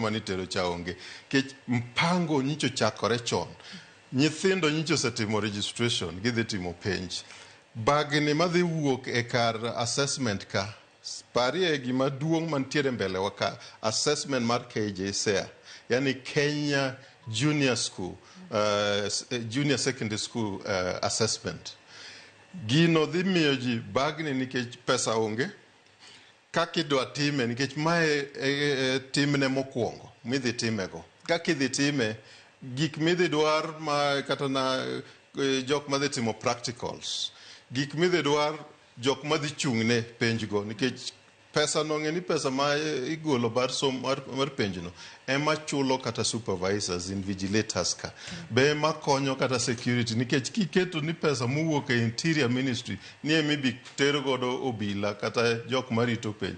Manitero cha onge. Kech mpango nyicho chakore chon. Nyithindo nyicho osetimo registration, gidhi timo penj. Bagni madhi wuok e kar assessment ka, parie gima duong' mantiere mbele wa ka, assessment mar KJSEA, yani Kenya Junior School, Junior Secondary School Assessment. Gino dhi miyo ji bagni nikech pesa onge, Kaka idwa time nikech mae e timne mokwongo midhi timego. Kaka idhi time, gik midhi dwar ma kata na jok madhi timo practicals, gik midhi dwar jok madhi chung'ne penjgo nikech pesa no ng'e ni pesa ma igolo bar som mar, mar penjno ema chulo kata supervisors, invigilators ka be ema konyo kata security nikech kiketo ni pesa mowuok e interior ministry ni ema ibi ter godo obila kata jok marito penj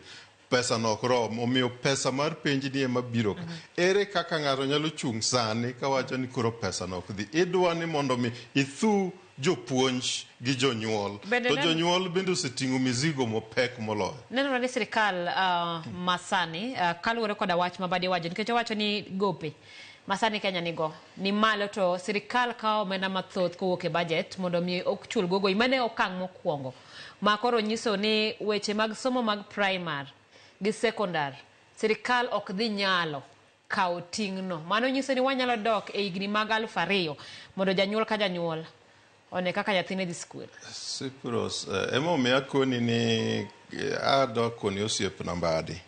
pesa no ok rom omiyo pesa mar penj ni ema biro ka ere kaka ng'ato nyalo chung' sani kawacho ni koro pesa no ok dhi idwa ni mondo mi ithu jopuonj gi jonyuol Bende to nen- jonyuol bende oseting'o mizigo mopek moloyo. Nenore ni sirikal masani kaluwore koda wach ma Mbadi owacho nikech owacho ni gope masani Kenya nigo ni malo to sirikal kawo omenda mathoth kowuok e budget mondo mi ochul gogo. Mano e okang' mokwongo ma koro nyiso ni weche mag somo mag primar gi sekondar sirikal ok dhi nyalo kawo ting'no. Mano nyiso ni wanyalo dok e higni mag 2000 mondo janyuol ka janyuol one kaka nyathine dhi skul. Cyprus, emomiyo akoni ni adwa koni osiepna Mbadi.